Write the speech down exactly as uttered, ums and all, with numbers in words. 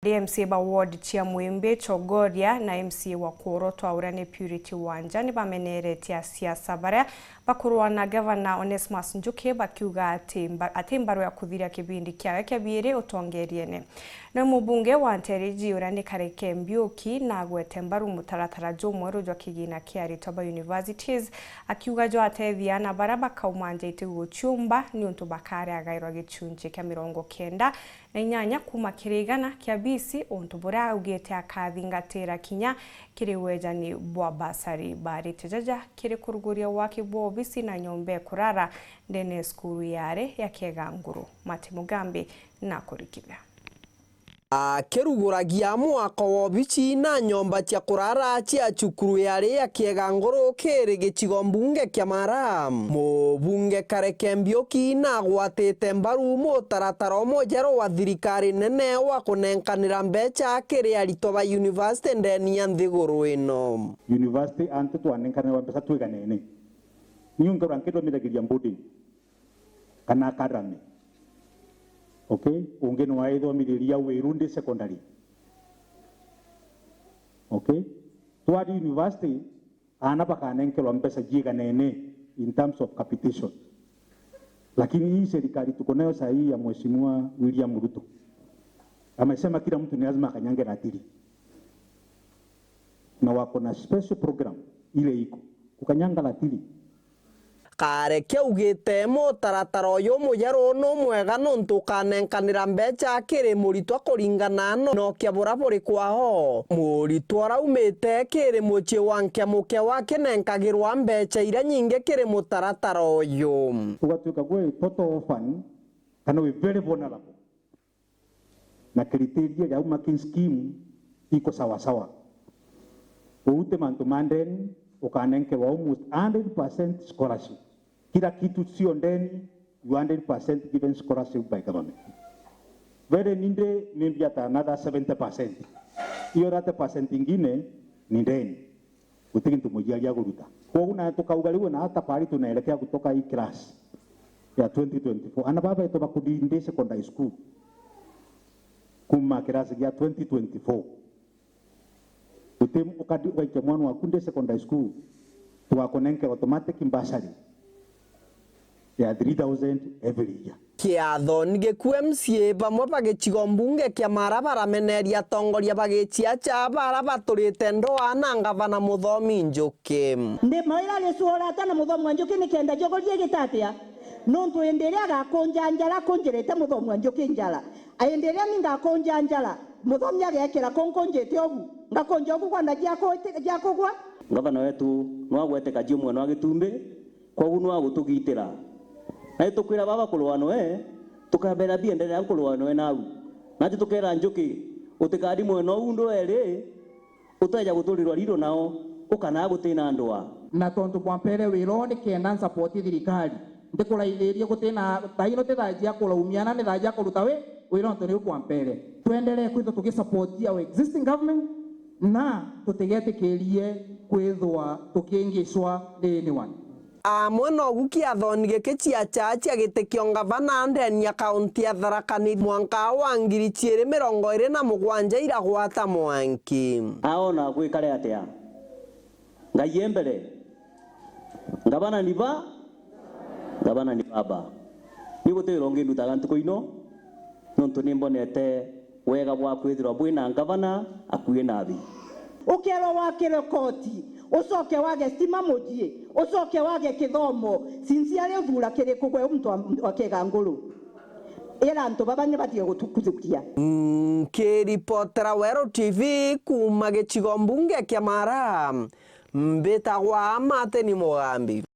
Ari M C A ba ward cia Mwimbi, Chogoria na M C A wa Kworo Twaura ni Purity Wanja ni bameneretie asiasa baria bakurwa na Gavana Onesmus Njuki, bakiuga ati mba-, ati mbaru ya kuthiria kibindi kiawe kia biiri utongeriene. Na mubunge wa Nteriji uria ni Kareke Mbiuki na agwete mbaru mutaratara jumweru jwa kigina kia aritwa ba universities, akiuga jwatethia ana baria bakauma nja iti guciumba niuntu bakari agairwa gichunchi kia mirongo kenda na inyanya kuuma kiri igana kia bisi, untu buria augite akathingatira kinya kiri wejani bwa basari. Barite jaja kiri kuruguria waki bwa obisi na nyomba ekurara ndene cukuru yari ya Kiega Nguru. Mati Mugambi na kurikithia. Akiruguragia mwako wa obici na nyomba cia kurara cia cukuru yari ya Kiega Nguru kiri gicigo mbunge kia Mara, mubunge Kareke Mbiuki na agwatite mbaru mutaratara umwe jeru wa thirikari nene wa kunenkanira mbecha kiri aritwa ba university ndeni ya nthiguru ino. University antu twanenkanirwa mbecha twiganene. Niu nkaura nkithomithagiria boarding kana academy. Okay? Ungi ni waithomithiria Wiru ndi secondary. Okay? Twari university, ana bakanenkerwa mbecha jiiganene in terms of capitation. Lakini hii serikali tuko nayo saa hii ya Mheshimiwa William Ruto, amesema kila mtu ni lazima akanyange ratili. Na wako na special program ile iko kukanyanga ratili. Kareke augite mutaratara uyu mujeru ni umwega nontu ukanenkanira mbecha kiri muritwa kuringana no, nokia buria buri kwao. Muritwa uraumite kiri mucii wa nkemuke wa kinenkagirwa mbecha iria nyingi kiri mutaratara uyu. Ugatuika gwi total orphan kana wi very vulnerable. Na criteria ya marking scheme iko sawa sawa. Uute mantu ma ndeni, ukanenkerwa almost hundred percent scholarship. Kila kitu sio ndeni, you hundred percent given scholarship by government. Very ninde maybe at another seventy percent. Hiyo thirty percent ingine ni ndeni. Guti gintu muciari aguruta. Kwogu na tukauga riu na hata pari tunaelekea kutoka hii class ya twenty twenty-four. Ana baba betu bakuthi ndi secondary school kuma class ya twenty twenty-four. Guti ukadi ugaikia mwana waku ndi secondary school, tugakunenke automatic bursary ya three thousand every year. Kiathoni giku M C A bamwe ba gicigo mbunge kia Mara barameneria atongoria ba giciaca bara baturite ndoa na ngavana Muthomi Njuki. Ndi mawira ricurata na Muthomi wa Njuki nikenda njogorie gitatia? Nontu indi iria agakunja njara kunjirite Muthomi wa Njuki njara, a indi iria ni ngakunja njara Muthomi agekira kunkunjite ugu, ngakunja ugu kwa nda jiaku-, jiakugwa. Ngavana wetu nwagweteka juu mwena wa Gitumbi, kwogu nwagutugitira. Na itukwira baba kurwa noe, tukabera biendelea kurwa noe nau. Naju tukera Njuki, utikari mwena uu ndweri, uteja guturirwa riro nao, ukana gutina ndwa. Na tontu bwa mpere wira uu nikenda nsapoti thirikari, ndikuraithirie gutina thaino ti thaa cia kuraumiana, ni thaa cia kuruta wi-, wira untu niu bwa mpere. Twendelee kwithwa tugisapotia our existing government, na tutigetikirie kwithwa tukingicwa ni anyone. Amwe nogu kiathoni giki cia chaa cia giti kia ungavana ndeni ya kaunti ya Tharaka Nithi mwanka wa ngiri ciiri mirongo iri na mugwanja iragwata mwanki. Aona gwikare atia? Ngai e mbere. Ngavana ni ba, ngavana ni baba. Ni guti wira ungi ndutaga ntuku ino, nontu ni mbonete wega bwa kwithirwa bwina ngavana akui nabi. Ukerwa wakire koti, ucoke wage stima mucii, ucoke wage kithomo, sincerely uthuura kiriku gwe muntu wa, wa Kiega Nguru? Ira antu baba ni batige gutukuthukia. Nkiripotera Weru T V kuuma gicigo mbunge kia Mara, mbitagwa Martin Mugambi.